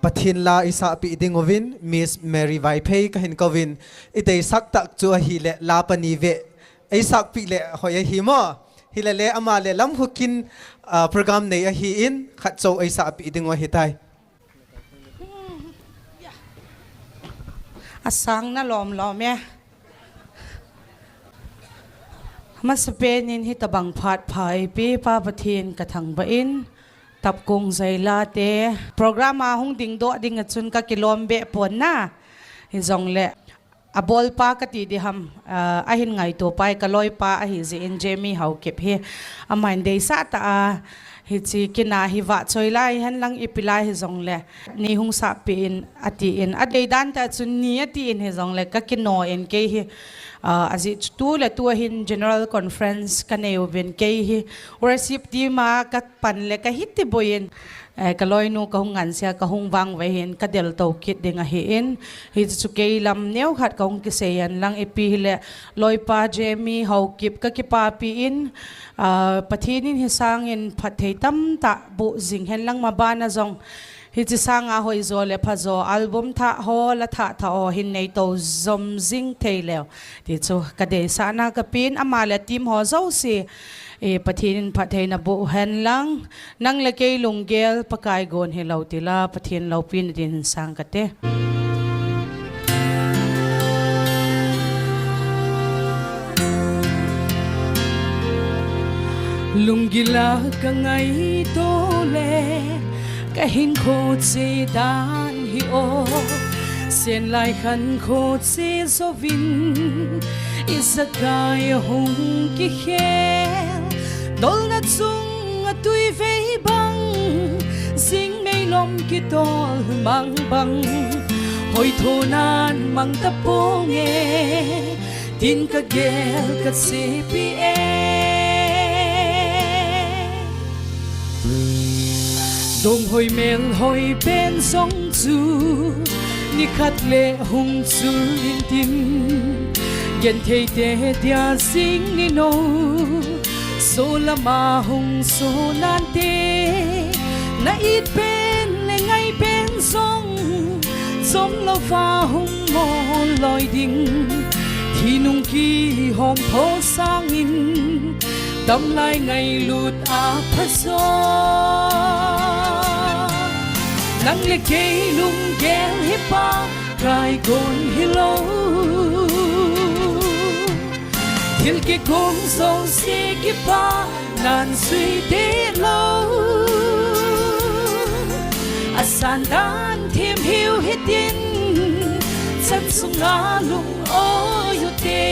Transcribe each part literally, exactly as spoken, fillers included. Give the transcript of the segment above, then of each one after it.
Pathian la i sakpi ding uvin Miss Mary Vaiphei ka hin ko in, i deisak tak chu ahileh la pani vei ei sakpi leh hoi ahi maw. Hilele ama leh lam huk in, program nei ahi in khat chau ei sakpi ding uh ahi tai. A sâng na lawm lawm e. Masapen in hi tabang phat pha ei pi Pa Pathian ka thangvah in, Tapkung Zailate program a hung dingdok ding ah chun ka kilawm beh pua'n a, hijongleh a bawlpa ka ti di ham, a hin ngaitua pai ka lawipa ahi zia in Jamie Haokip hi ama'n deisah ta a, hichi kina hi vak choi lai hen lang i pi lai hijongleh ni hung sakpi in a ti in, a deidan ta chun ni a ti in hijongleh ka kinaw in kei hi, a zi chu tu leh tu a hin General Conference ka nei uvin kei hi worship team a ka pan leh ka hiti boi in, ka lawinu ka hung ngansia ka hung vang ve hin ka del to kit ding ahi in, hichu kei lam neu khat ka hung kisei en lang i pi hileh lawipa Jamie Haokip ka kipapi in, Pathian in hi sâng in phatthei tamtak bu zing hen lang maban a zong hichi sâng a hoizaw leh phazaw album thak haw la thak thak haw hin nei to zom zing thei leu ti chu ka deisahna ka pi'n, ama leh team haw zosia Pathian in phattheina bu hen lang, nang leh kei lunggel Pakai guan hilo ti la Pathian lopina dingin sâng ka te. Lunggil ah ka ngaitua le ka hinkhua chia dan hi aw, sen lai khankhua chia zo in, i zakai a hung kikhel, dawlna chung a tuivei bang, zing meilom kitawl mang bang, hoithuna'n mang ta pua'ng e, tin ka gel ka chiapi e. Dawng hoi mêl hoi pen zong chu ni khat leh hung chul intin, gentheite dia zing ni no, so lam a hung so nante, na it pen leh ngai pen zong, chawm lo va hung mawl lawi ding, thi nung kihawmthaw sâng in, damlai ngailut a pha zaw. Nang leh kei lunggel hi Pakai guan hilo, thil kiguat zosia kipak na'n zui ding lo, a sâng dan thiam hiu hitin, chan sung a lungawi u te.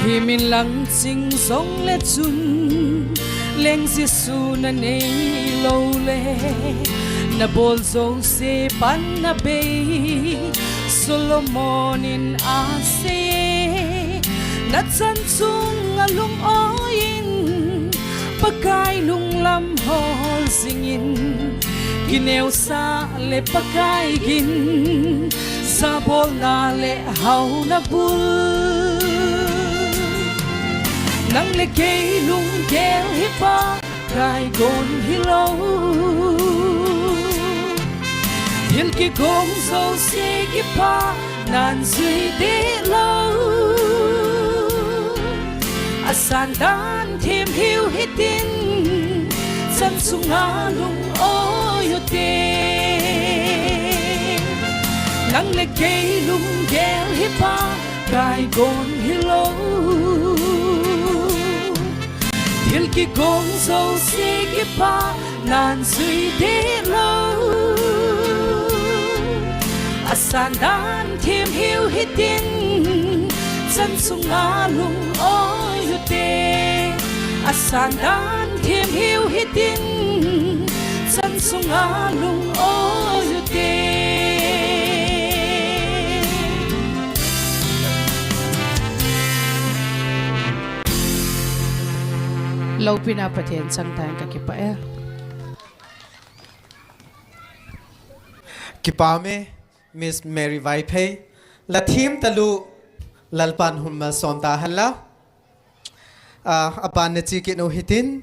Thiam in lang ching zong le chun, leng Jesu na nei lo le, na bawl zosia pan a bei, Solomon in a sei, na chan chung a lungawi in, Pakai lunglam hawl zing in, kineusa leh Pakai gin, zabawlna leh hauna bul. Nang leh kei lunggel hi Pakai guan hilo, thil kiguat zosia kipak na'n zui ding lo, a sâng dan thiam hiu hitin, chan sung a lungawi u te. Nang leh kei lunggel hi Pakai guan hilo, thil kiguat zosia kipak na'n zui ding lo, a sâng dan thiam hiu hitin, chan sung a lungawi u te. A sâng dan thiam hiu hitin, chan sung a lungawi u te. Lopina Pathian chang ta in ka kipah e. Kipâk e, Miss Mary Vaiphei. La thiam talu, Lalpa'n hun malsawm ta hen la. A, a pa'n na chia kit u hitin,